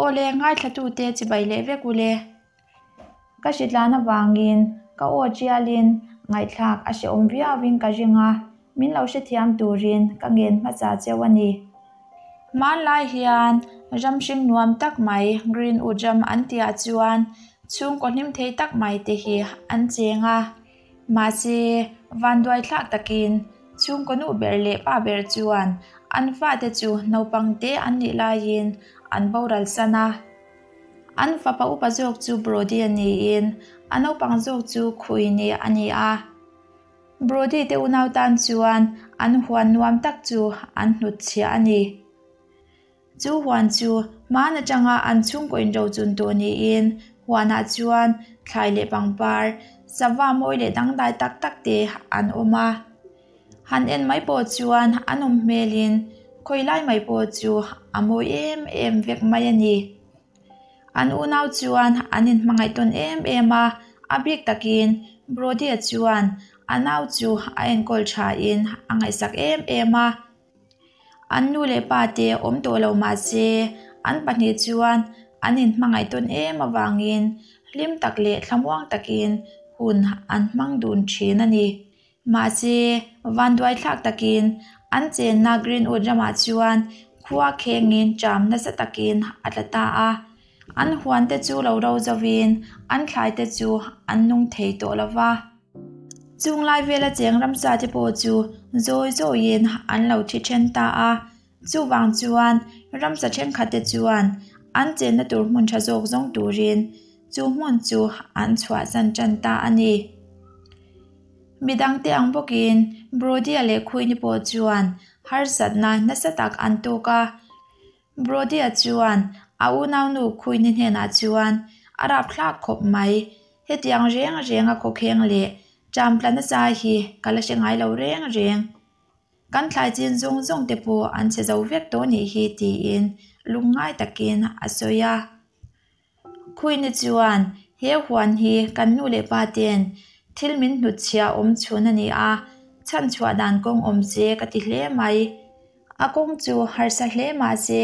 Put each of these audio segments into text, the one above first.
Awle, ngaithlatute chibai leh vek ule. Ka hritlan avangin ka aw tialin ngaihthlak a hrehawm viauin ka ring a, min lo hrethiam turin ka ngen hmasa cheu a ni. Hmanlai hian ram hring nuam tak mai Greenwood ram an tihah chuan chhungkaw hlim thei tak mai te hi an cheng a. Mahse, vanduai thlak takin chhungkaw nu ber leh pa ber chuan an fate chu naupang te an nih laiin an boral san a. An fapa upa zawk chu Brody a niin a naupang zawk chu Khuini a ni a. Brody te unau tan chuan an huan nuam tak chu an hnutchhiah a ni. Chu huan chu hman atanga an chhungkaw inrochun tawh niin huanah chuan thlai leh pangpar, sava mawi leh dangdai tak tak te an awm a. Han en mai pawh chuan a nawm hmelin khawi lai mai pawh chu a mawi em em vek mai a ni. An unau chuan an inhmangaih tawn em em a, a bik takin Brody-a chuan a nau chu a enkawl thain a ngaihsak em em a. An nu leh pa te awm tawh lo mah se an pahnih chuan an inhmangaih tawn em avangin hlim tak leh thlamuang takin hun an hmang dun thin a ni. Mahse, vanduai thlak takin an chenna Greenwood ramah chuan khua khengin ṭam nasa takin a tla ta a. An huan te chu lo ro zovin an thlai te chu an nung thei tawh lo va. Chung lai vela cheng ramsa te pawh chu zawi zawiin an lo thi then ta a, chuvang chuan ramsa thenkhat te chuan an chenna tur hmun tha zawk zawng turin chu hmun chu an chhuahsan tan ta a ni. Midangte ang bawkin Brody-a leh Khuini pawh chuan harsatna nasa tak an tawk a. Brody-a chuan a unaunu Khuini hnenah chuan a rapthlak khawp mai. Hetiang reng reng a khawkheng leh ṭam tla nasa hi ka la hre ngai lo reng reng. Kan thlai chin zawng zawng te pawh an chhe zo vek tawh nih hi tiin lungngai takin a sawi a. Khuini chuan he huan hi kan nu leh pa ten thil min hnutchhiah awm chhun a ni a, chhanchhuah dan kawng awm se ka ti hle mai. A kawng chu harsa hle mah se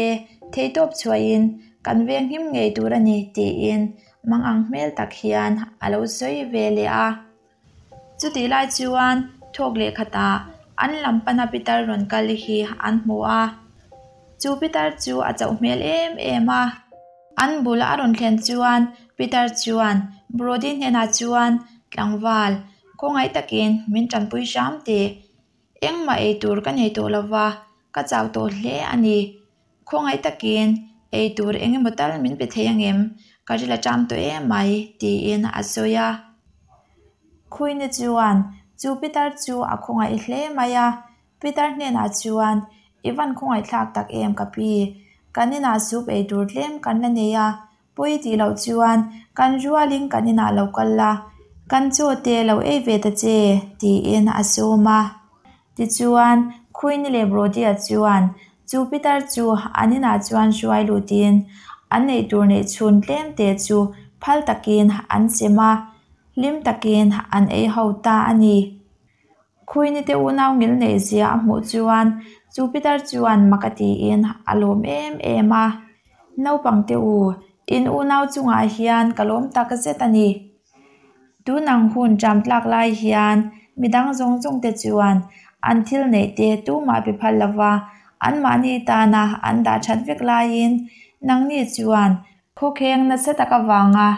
theihtawp chhuahin kan veng him ngei tur a ni tiin mangang hmel tak hian a lo sawi ve leh a. Chutih lai chuan thawk leh khatah an lam pana pitar rawn kal hi an hmu a, chu pitar chu a chauh hmel em em a. An bul a rawn thlen chuan pitar chuan Brody hnenah chuan tlangval khawngaih takin min tanpui hram teh. Engmah ei tur ka nei tawh lova, ka chau tawh hle a ni. Khawngaih takin ei tur eng emaw tal min pe thei angem? Ka ril a ṭam tawh em mai, tiin a sawi a. Khuini chuan chu pitar chu a khawngaih hle mai a. Pitar hnenah chuan, I van khawngaihthlak tak em ka pi? Kan inah soup ei tur tlem kan la nei a, Pawi tih loh chuan kan rualin kan inah lo kal la, kan chaw te lo ei ve ta che, tiin a sawm a. Tichuan, Queenie leh Brody-a chuan chu pitar chu an inah chuan hruai lutin an neih tur neih chhun tlem te chu phal takin an chem a, hlim takin an ei ho ta a ni. Khuini te unau ngil neih zia a hmuh chuan chu pitar chuan mak a tiin a lawm em em a. Naupang te u, in unau chungah hian ka lawm tak zet a ni. Tunang hun ṭam tlak lai hian midang zawng zawng te chuan an thil neih te tumah pe phal lova anmahni tana an dah ṭhat vek laiin nangni chuan khawkheng nasa tak avanga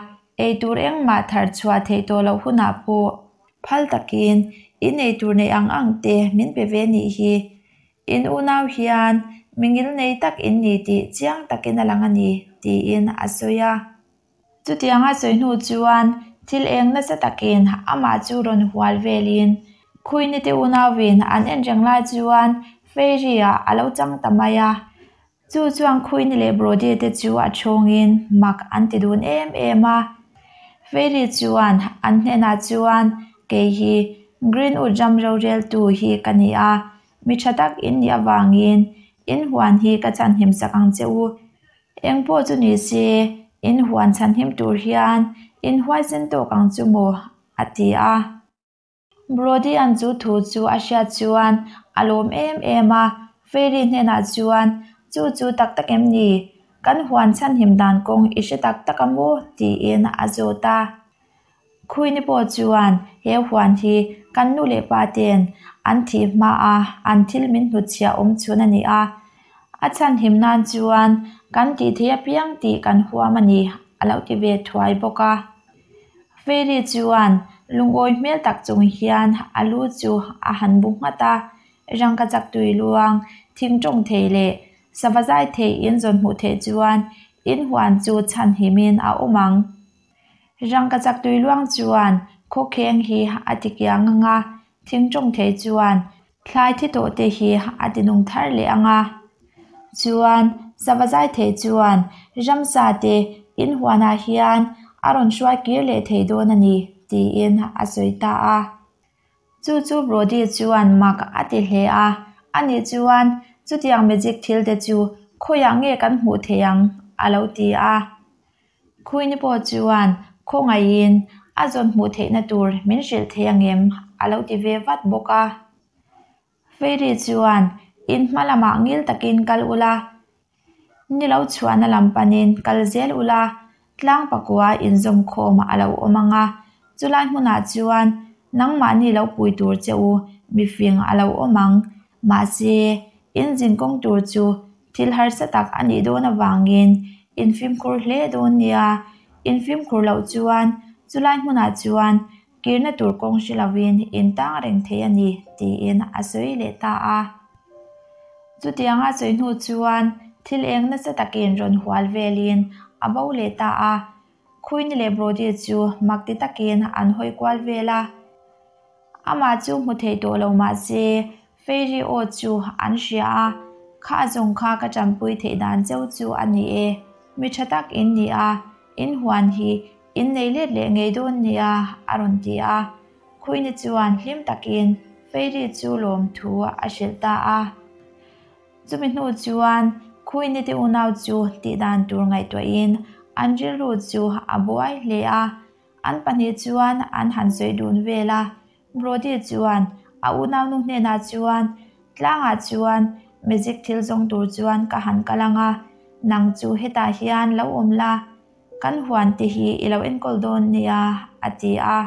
Ei tur engmah thar chhuah theih tawh loh hunah pawh phal takin in ei tur neih ang ang te min pe ve nih hi. In unau hian mi ngil nei tak in ni tih chiang takin a lang a ni, tiin a sawi a. Chutiang a sawi hnu chuan thil eng nasa takin amah chu rawn hual velin Khuini te unauin an en reng lai chuan Fairy-ah a lo chang ta mai a. Chu chuan Khuini leh Brody te chu a chhawngin mak an ti dun em em a. Fairy chuan an hnenah chuan kei hi Greenwood ram roreltu hi ka ni a, mi tha tak in nih avangin in huan hi ka chhanhim sak ang che u. Engpawh chu ni se, in huan chhanhim tur hian in huaisen tawk ang chu maw? a ti a. Brody-a'n chu thu chu a hriat chuan a lawm em em a, Fairy hnenah chuan, Chu chu tak tak em ni? Kan huan chhanhim dan kawng i hre tak tak a maw? tiin a zawt a. Khuini pawh chuan he huan hi kan nu leh pa ten an thih hma a an thil min hnutchhiah awm chhun a ni a, a chhanhim nan chuan kan tih theih apiang tih kan huam a ni a lo ti ve thuai bawk a. Fairy chuan lungawi hmel tak chung hian a lu chu a han bu nghat a, rangkachak tui luang, thing tawng thei leh sava zai thei in zawn hmuh theih chuan in huan chu chhanhimin a awm ang. Rangkachak tui luang chuan khawkheng hi a ti kiang ang a, thing tawng thei chuan thlai thi tawh te hi a ti nung thar leh ang a. Chuan sava zai thei chuan ramsa te in huanah hian a rawn hruai kir leh thei dawn a ni, tiin a sawi ta a. Chu chu Brody chuan mak a ti hle a, Ani chuan chutiang magic thil te chu khawiah nge kan hmuh theih ang? a lo ti a. Khuini pawh chuan khawngaihin a zawn hmuh theihna tur min hrilh thei angem? a lo ti ve vat bawk a. Fairy chuan in hma lamah ngil takin kal ula, ni lo chhuahna lam panin kal zel ula, tlang pakua inzawm khawm a lo awm ang a, chulai hmunah chuan nangmahni lo pui tur che u mifing a lo awm ang. Mahse, in zinkawng tur chu thil harsa tak a nih dawn avangin in fimkhur hle dawn nia, in fimkhur loh chuan chulai hmunah chuan Kirna tur kawng hre lovin in tang reng thei a ni, tiin a sawi leh ta a. Chutianga sawi hnu chuan thil eng nasa takin rawn hual velin a bo leh ta a. Queenie leh Brody chu mak ti takin an hawi kual vel a. Amah chu hmu thei tawh lo mah se Fairy aw chu an hria a, Kha zawng kha ka tanpui theih dan cheu chu a ni e. Mi tha tak in ni a, in huan hi in nei let leh ngei dawn nia, a rawn ti a. Khuini chuan hlim takin Fairy chu lawmthu a hrilh ta a. Chumi hnu chuan Khuini te unau chu tihdan tur ngaihtuahin an rilru chu a buai hle a. An pahnih chuan an han sawi dun vel a, Brody chuan a unaunu hnenah chuan, Tlangah chuan magic thil zawng tur chuan ka han kal ang a, nang chu hetah hian lo awm la, kan huan te hi i lo enkawl dawn nia, a ti a.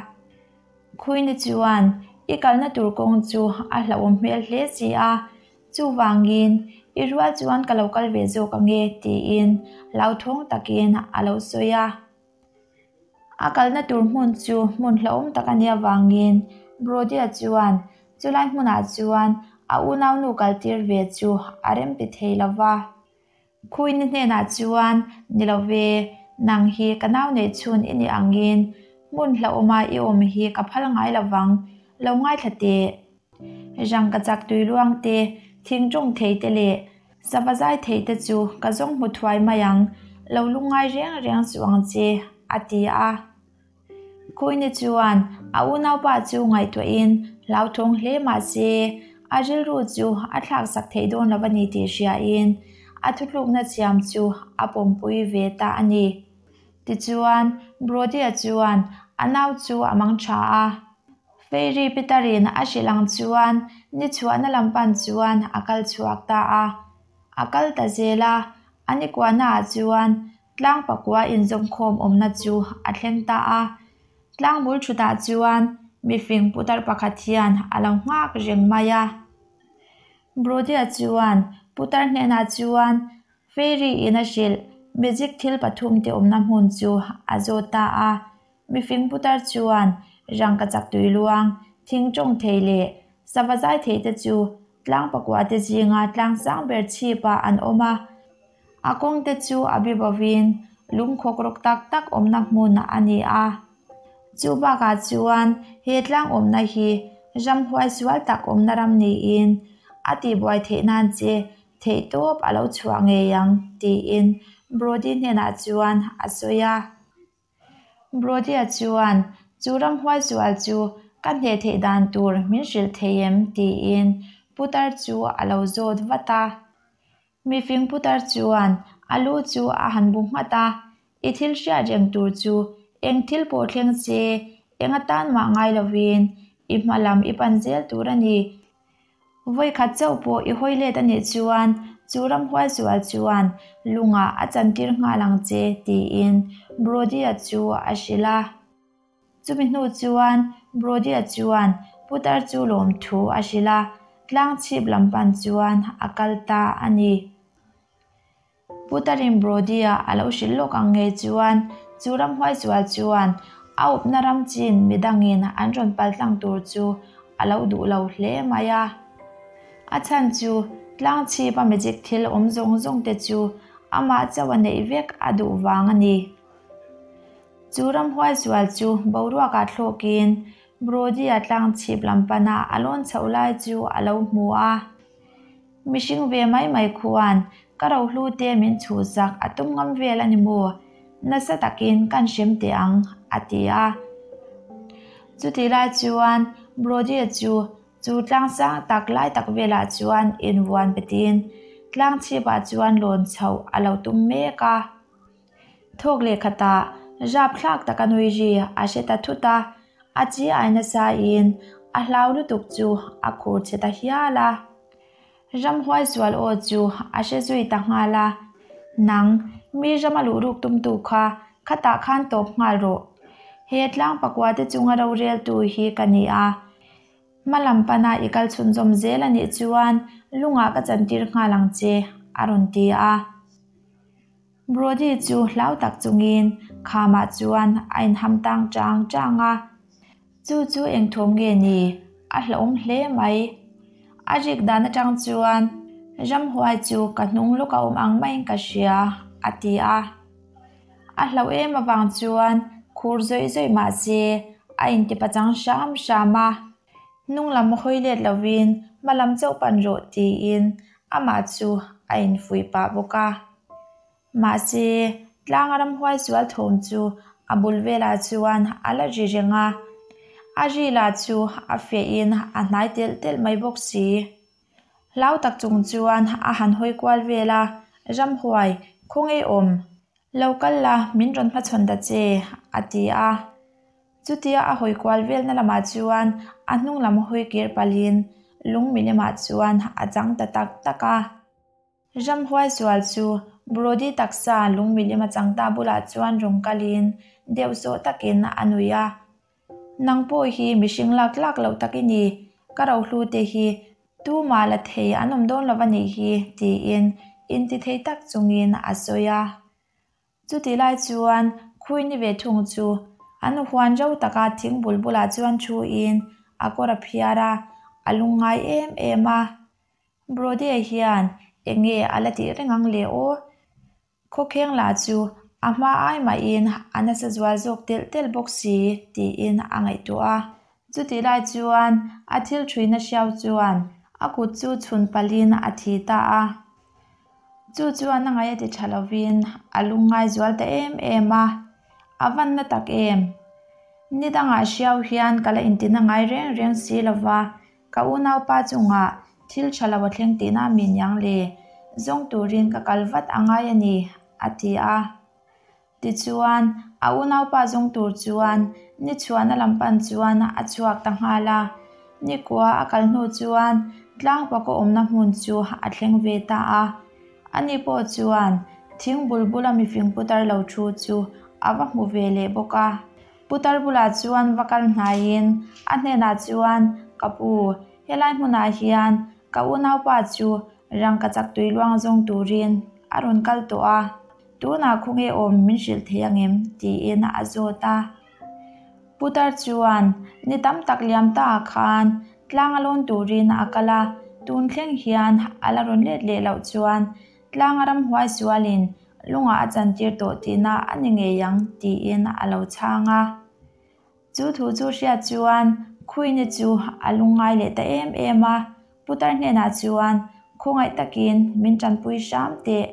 Khuini chuan, I kalna tur kawng chu a hlauhawm hmel hle si a, chuvangin i rual chuan ka lo kal ve zawk ang e, tiin hlauthawng takin a lo sawi a. A kalna tur hmun chu hmun hlauhawm tak a nih avangin Brody-a chuan chulai hmunah chuan a unaunu kaltir ve chu a remti thei lo va. Khuini hnenah chuan, Ni lo ve, nang hi ka nau neih chhun i nih angin hmun hlauhawma i awm hi ka phal ngai lo vang, lo ngaithla teh. Rangkachak tui luang te, thing tawng thei te leh sava zai thei te chu ka zawng hmu thuai mai ang, lo lungngai reng reng suh ang che, a ti a. Khuini chuan a unaupa chu ngaihtuahin hlauthawng hle mah se, a rilru chu a thlaksak theih dawn lo a ni tih hriain a thutlukna siam chu a pawmpui ve ta a ni. Tichuan, Brody-a chuan a nau chu a mang tha a. Fairy Peter-in a hrilh ang chuan ni chhuahna lam pan chuan a kal chhuak ta a. A kal ta zel a, a ni kuahnaah chuan tlang pakua inzawmkhawm awmna chu a thleng ta a. Tlang bul thutah chuan mifing putar pakhat hian a lo nghak reng mai a. Brody-a chuan putar hnenah chuan Fairy in a hrilh magic thil pathum te awmna hmun chu a zawt ta a. Mifing putar chuan rangkachak tui luang, thing tawng thei leh sava zai thei te chu tlang pakua te zinga tlang sang ber chhipah an awm a. A kawng te chu a bi bovin lungkhawk rawk tak tak awmna hmun a ni a. Chu bakah chuan he tlang awmna hi ramhuai sual tak awmna ram niin a tihbuai theih nan che theihtawp a lo chhuah ngei ang tiin Brody hnenah chuan a sawi a. Brody-a chuan, Chu ramhuai sual chu ka hneh theih dan tur min hrilh thei em? tiin putar chu a lo zawt vat a. Mifing putar chuan a lu chu a han bu nghat a, I thil hriat reng tur chu eng thil pawh thleng se, eng atan mah ngai lovin i hma lam i pan zel tur a ni. Vawikhat chauh pawh i hawi let a nih chuan chu ramhuai sual chuan lungah a chantir nghal ang che tiin Brody-a chu a hrilh a. Chumi hnu chuan Brody-a chuan putar chu lawmthu a hrilh a, tlang chhip lam pan chuan a kal ta a ni. Putarin Brody-a a lo hrilh lawk ang ngei chuan chu ramhuai sual chuan a awpna ram chin midangin an rawn paltlang tur chu a lo duh lo hle mai a. A chhan chu tlang chhipa magic thil awm zawng zawng te chu amah chauh a neih vek a duh vang a ni. Chu ramhuai sual chu boruakah thlawkin Brody-a tlang chhip lam pana a lawn chhoh lai chu a lo hmu a. Mihring ve mai mai khuan ka rohlu te min chhuhsak a tum ngam vel a ni maw? Nasa takin kan hrem teh ang, a ti a. Chutih lai chuan Brody-a chu chu tlang sang tak lai tak velah chuan invuan betin tlang chhipah chuan lawn chhoh a lo tum mek a. Thawk leh khatah rapthlak taka nui ri a hre ta thut a, a chi ai nasa in a hlau lutuk chu a khur chhe ta hial a. Ramhuai sual aw chu a hre zui ta nghal a, Nang, mi rama luh ruk tumtu kha khatah khan tawp nghal rawh. He tlang pakua te chunga roreltu hi ka ni a, Hma lam pana i kal chhunzawm zel a nih chuan lungah ka chantir nghal ang che, a rawn ti a. Brody chu hlau tak chungin khamah chuan a inham tang chang chang a. Chu chu eng thawm nge ni? A hlauhawm hle mai. A rik dan atang chuan ramhuai chu ka hnung lawk a awm ang maiin ka hria, a ti a. A hlauh em avang chuan khur zawih zawih mah se a intipachang hram hram a. Hnung lam hawi let lovin hma lam chauh pan rawh tiin amah chu a infuih pah bawk a. Mahse, tlanga ramhuai sual thawm chu a bul velah chuan a la ri reng a, a ri lah chu a fiahin a hnai telh telh mai bawk si. Hlau tak chung chuan a han hawi kual vel a, Ramhuai, khawnge awm? Lo kal la, min rawn hmachhawn ta che, a ti a. Chutia a hawi kual velna lamah chuan a hnung lam hawi kir palhin lung milemah chuan a chang ta tak tak a. Ramhuai sual chu Brody taksa lung milem a chang ta bulah chuan rawn kalin deuhsawh takin a nui a. Nang pawh hi mihring lak tlak loh tak i ni, ka rohlu te hi tumah la thei an awm dawn lo a nih hi, tiin intithei tak chungin a sawi a. Chutih lai chuan Khuini ve thung chu an huan ro taka thing bul bulah chuan thuin a kawr a phiar a, a lungngai em em a. Brody-a hian eng nge a la tih reng ang le aw? Khawkheng lah chu a hma ai mahin a nasa zual zawk telh telh bawk si tiin a ngaihtuah a. Chutih lai chuan a thil thuina hriau chuan a kut chu chhun palhin a thi ta a. Chu chuan a ngaih a ti tha lovin a lungngai zual ta em em a, a van na tak em? Ni dangah hriau hian ka la intina ngai reng reng si lova, ka unaupa chungah thil tha lo a thleng tihna mi niang le, zawng turin ka kal vat a ngai a ni, a ti a. Tichuan, a unaupa zawng tur chuan ni chhuahna lam pan chuan a chhuak ta nghal a. Nikua a kal hnu chuan tlangpaka awmna hmun chu a thleng ve ta a. Ani pawh chuan thing bul bula mifing putar lo thu chu a va hmu ve leh bawk a. Putar bulah chuan va kal hnaiin a hnenah chuan, Ka pu, helai hmunah hian ka unaupa chu rangkachak tui luang zawng turin a rawn kal tawh a. Tunah khawnge awm min hrilh thei ang em? tiin a zawt a. Putar chuan ni tam tak liam ta ah khan tlang a lawn turin a kal a, tun thleng hian a la rawn let leh loh chuan tlang a ramhuai sualin lungah a chantir tawh tihna a ni ngei ang tiin a lo chhang a. Chu thu chu hriat chuan Khuini chu a lungngai leh ta em em a, Putar hnenah chuan khawngaih takin min tanpui hram teh.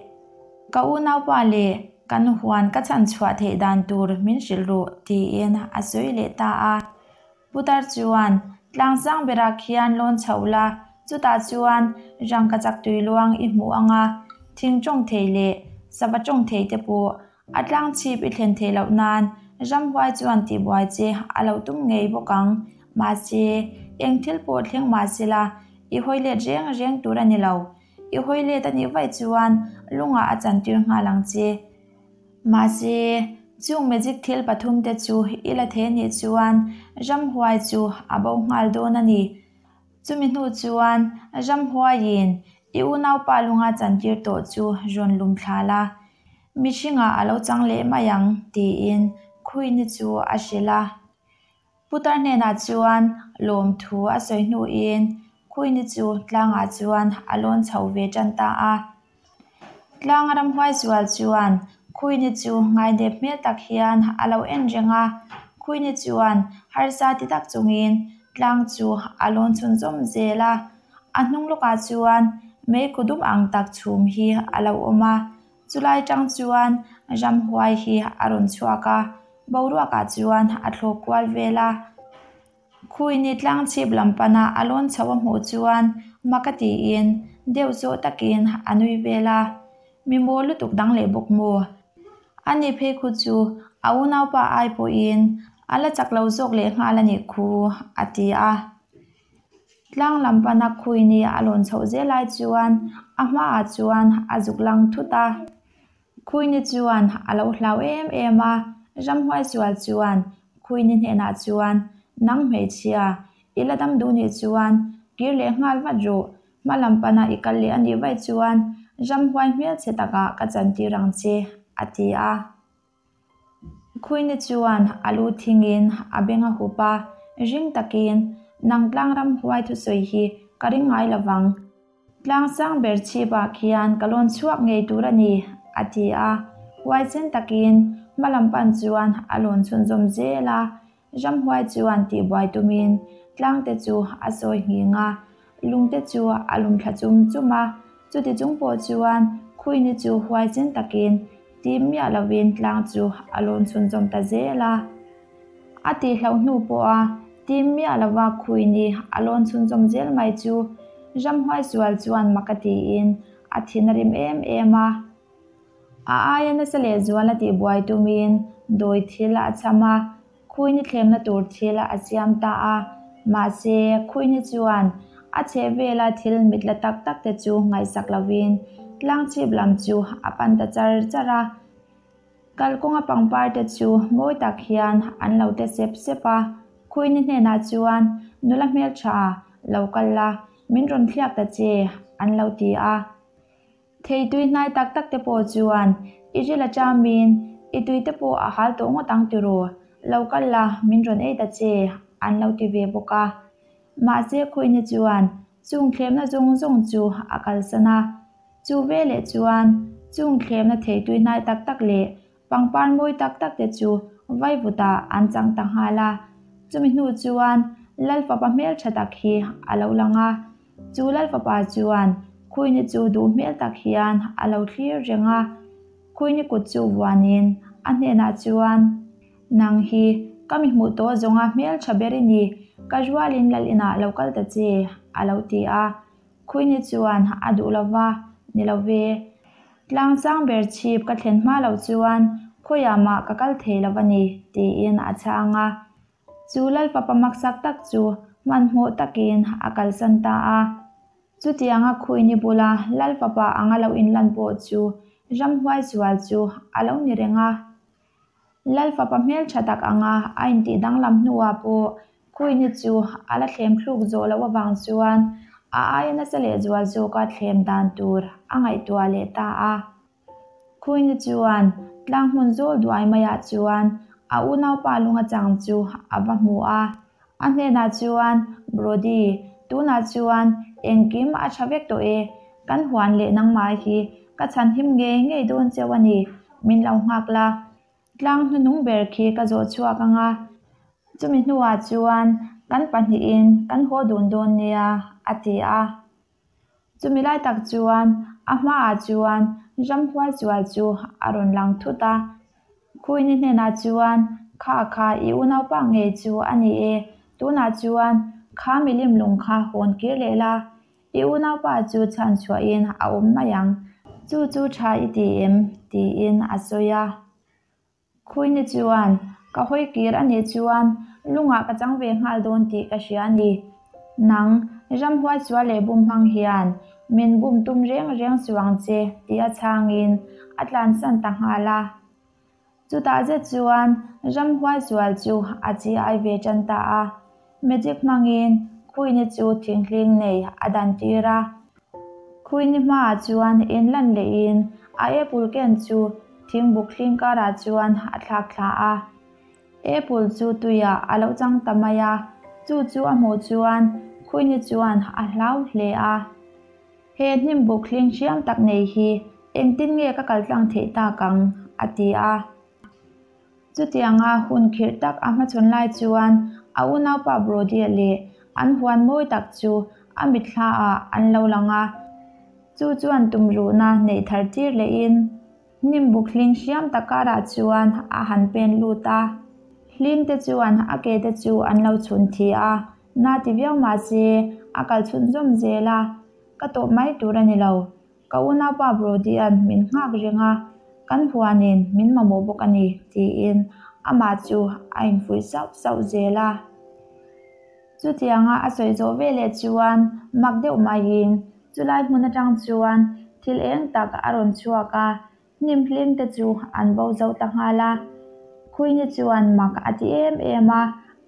Ka unaupa leh kan huan ka chhan chhuah theih dan tur min hrilh ru tiin a sawi leh ta a. Putar chuan tlangsang berah khian lawn chho la, chutah chuan rangkachak tui luang i hmuh ang a, thing tawng thei leh sava tawng thei te pawh A tlang chhip i thlen theih loh nan ramhuai chuan tihbuai che a lo tum ngei bawk ang. Mahse, eng thil pawh thleng mah se la, I hawi let reng reng tur a ni lo. I hawi let a nih vaih chuan lungah a chantir nghal ang che. Mahse, chung magic thil pathumte chu i la thei anih chuan ramhuai chu a bo nghal dawn a ni. Chumi hnu chuan ramhuaiin i unaupa lunga chantir tawh chu rawn lum thla la, mihringah a lo chang leh mai ang tiin Queen-i chu a hrilh a. Putar hnenah chuan lawmthu a sawi hnuin Queen-i chu tlangah chuan a lawn chho ve tan ta a. Tlanga ramhuai sual chuan Queen-i chu ngaidep hmel tak hian a lo en reng a. Queen-i chuan harsa ti tak chungin tlang chu a lawn chhunzawm zel a. A hnung lawkah chuan meikhu dum ang tak chhum hi a lo awm a. Chulai tang chuan ramhuai hi a rawn chhuak a, boruakah chuan a thlawk kual vel a. Khuini tlang chhip lam pana a lawn chho a hmuh chuan mak a tiin deuh zawh takin a nui vel a, Mi mawl lutuk dang leh bawk maw? Ani phei khu chu a unaupa ai pawhin a la chak lo zawk leh nghal a nih khu, a ti a. Tlang lam pana Khuini a lawn chhoh zel lai chuan a hmaah chuan a zuk lang thut a. Khuini chuan a lo hlau em em a, ramhuai sual chuan Khuini hnenah chuan, Nang hmeichhia, i la dam duh nih chuan kir leh nghal vat rawh, hma lam pana i kal leh a nih vaih chuan ramhuai hmelchhe takah ka chantir ang che, a ti a. Khuini chuan a lu thingin a beng a hup a, ring takin, Nang tlang ramhuai thusawi hi ka ring ngai lo vang. Tlang sang ber chhipah khian ka lawn chhuak ngei tur a ni, a ti a. Huaisen takin hma lam pan chuan a lawn chhunzawm zel a. Ramhuai chuan tihbuai tumin tlangte chu a sawi nghing a, lungte chu a lum thla chum chum a. Chuti chung pawh chuan Khuini chu huaisen takin tim miah lovin tlang chu a lawn chhunzawm ta zel a. A tihloh hnu pawha tim miah lova Khuini a lawn chhunzawm zel mai chu ramhuai sual chuan mak a tiin a thin a rim em em a. A aia nasa lehzual a tihbuai tumin dawi thil a chham a, Khuini thlemna tur thil a siam ta a. Mahse, Khuini chuan a chheh vela thil mit la tak tak te chu ngaihsak lovin tlangchhip lam chu a pan ta char char a. Kalkawnga pangpar te chu mawi tak hian an lo tle sep sep a. Khuini hnenah chuan, Nula hmeltha, lo kal la, min rawn thliak ta che, an lo ti a. Thei tui hnai tak tak te pawh chuan i ril a chamin i tui te pawh a hal tawh ngawt ang tiraw, lo kal la min rawn ei ta che an lo ti ve bawk a. Mahse Khuini chuan chung thlemna zawng zawng chu a kalsan a. Chu veleh chuan chung thlemna thei tui hnai tak tak leh pangpar mawi tak tak te chu vaivutah an chang ta nghal a. Chumi hnu chuan Lalfapa hmeltha tak hi a lo lang a. Chu Lalfapa chuan Khuini chu duh hmel tak hian a lo thlir reng a, Khuini kut chu vuanin a hnenah chuan, Nang hi ka mi hmuh tawh zawnga hmel tha ber i ni, ka rualin lal inah lo kal ta che, a lo ti a. Khuini chuan a duh lo va, Ni lo ve. Tlang sang ber chhip ka thlen hma loh chuan khawiah mah ka kal thei lo va ni, tiin a chhang a. Chu Lalfapa maksak tak chu hmanhmawh takin a kalsan ta a. Chutianga Khuini bula Lalfapa anga lo inlan pawh chu ramhuai sual chu a lo ni reng a. Lalfapa hmeltha tak anga a intih danglam hnuah pawh Khuini chu a la thlem thluk zawh loh avang chuan a aia nasa lehzual zawka thlem dan tur a ngaihtuah leh ta a. Khuini chuan tlang hmun zawl duai maiah chuan a unaupa lunga chang chu a va hmu a. A hnenah chuan, Brody, tunah chuan engkim a tha vek tawh e. Kan huan leh nangmah hi ka chhanhim ngei ngei dawn cheu a ni, min lo nghak la. Tlang hnuhnung ber khi ka zawh chhuak ang a, chumi hnuah chuan kan pahnihin kan haw dun dawn nia, a ti a. Chumi lai tak chuan a hmaah chuan ramhuai chual chu a rawn lang thut a. Khuini hnenah chuan, Kha kha i unaupa ngei chu a ni e, tunah chuan kha milim lung kha hawn kir leh la, i unaupa chu chhan chhuahin a awm mai ang, chu chu tha i ti em? tiin a sawi a. Khuini chuan, Ka hawi kir a nih chuan lungah ka chang ve nghal dawn tih ka hria a ni. Nang, Ramhuai sual leh bum hmang hian min bum tum reng reng suh ang che, tia chhangin a tlansan ta nghal a. Chutah zet chuan ramhuai sual chu a chi ai ve tan ta a. Magic hmangin Queen-i chu thinghling nei a dan tir a. Queen-i hmaah chuan inlan lehin a apple ken chu thingbuk hling karah chuan a thlak thla a. Apple chu tuiah a lo chang ta mai a, chu chu a hmuh chuan Queen-i chuan a hlau hle a. He hnimbuk hling hriam tak nei hi engtin nge ka kal tlang theih tak ang? a ti a. Chutianga hun khirh tak a hmachhawn lai chuan a unaupa Brody-a leh an huan mawi tak chu a mitthla ah an lo lang a. Chu chuan tumruhna neih thar tir lehin hnimbuk hling hriam tak karah chuan a han pen lut a. Hling te chuan a ke te chu an lo chhun thi a, na ti viau mah se a kal chhunzawm zel a, ka tawp mai tur a ni lo. Ka unaupa Brody-a'n min nghak reng a, kan huanin min mamawh bawk a ni, tiin amah chu a infuih sauh sauh zel a. Chutianga a sawi zawh veleh chuan mak deuh maiin chulai hmun atang chuan thil eng tak a rawn chhuak a, hnim hlim te chu an bo zo ta nghal a. Khuini chuan mak a ti em em a,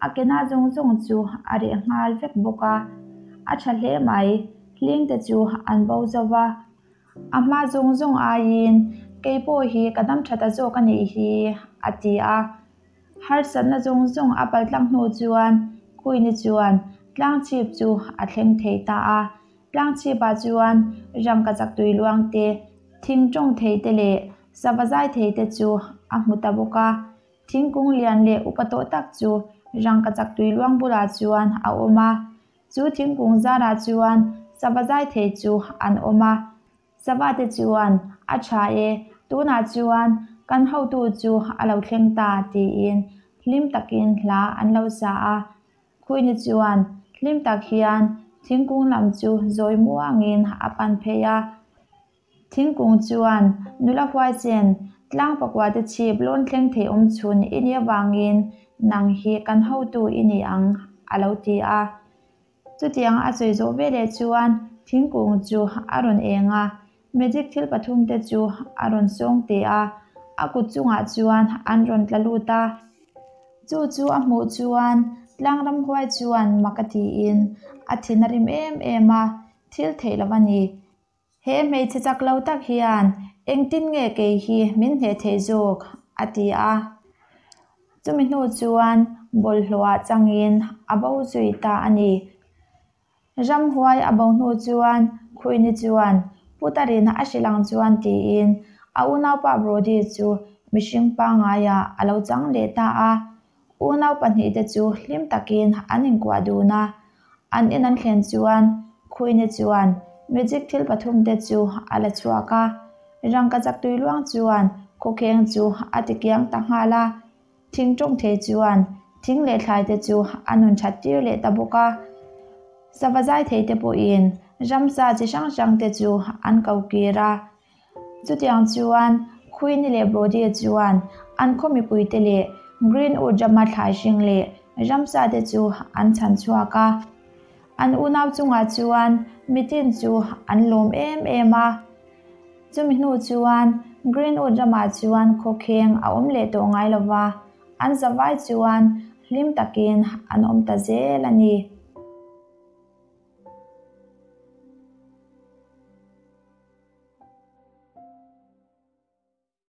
a ke na zawng zawng chu a reh nghal vek bawk a. A tha hle mai, hling te chu an bo zo va. A hma zawng zawng aiin kei pawh hi ka dam tha ta zawk a nih hi, a ti a. Harsatna zawng zawng a pal tlang hnu chuan Queen-i chuan tlangchhip chu a thleng thei ta a. Tlangchhipah chuan rangkachak tui luang te, thing tawng thei te leh sava zai thei te chu a hmu ta bawk a. Thingkung lian leh upa tawh tak chu rangkachak tui luang bulah chuan a awm a. Chu thingkung zarah chuan sava zai thei chu an awm a. Savate chuan, A tha e, tunah chuan kan hotu chu a lo thleng ta, tiin hlim takin hla an lo sa a. Khuini chuan hlim tak hian thingkung lam chu zawi muangin a pan phei a. Thingkung chuan, Nula huaisen, tlang pakua te chhip lawn thleng thei awm chhun i nih avangin nang hi kan hotu i ni ang, a lo ti a. Chutiang a sawi zawh veleh chuan thingkung chu a rawn eng a, magic thil pathumte chu a rawn sawng teh a, a kut chungah chuan an rawn tla lut a. Chu chu a hmuh chuan tlang ramhuai chuan mak a tiin a thin a rim em em a, thil theih lo a ni. He hmeichhe chak lo tak hian engtin nge kei hi min hneh theih zawk? a ti a. Chumi hnu chuan bawlhhlawhah changin a bo zui ta a ni. Ramhuai a bo hnu chuan Khuini chuan Putarin a hrilh ang chuan tiin a unaupa Brody chu mihring pangaiah a lo chang leh ta a. Unau pahnihte chu hlim takin an inkuah dun a. An in an thlen chuan Khuini chuan magic thil pathumte chu a la chhuak a. Rangkachak tui luang chuan khawkheng chu a ti kiang ta nghal a. Thing tawng thei chuan thing leh thlaite chu a nun that tir leh ta bawk a. Sava zai theite pawhin ramsa chi hrang hrangte chu an ko kir a. Chutiang chuan Queenie leh Brody chuan an khaw mipuite leh Greenwood rama thlai hring leh ramsa te chu an chhan chhuak a. An unau chungah chuan mitin chu an lawm em em a. Chumi hnu chuan Greenwood ramah chuan khawkheng a awm leh tawh ngai lo va, an zavai chuan hlim takin an awm ta zel a ni.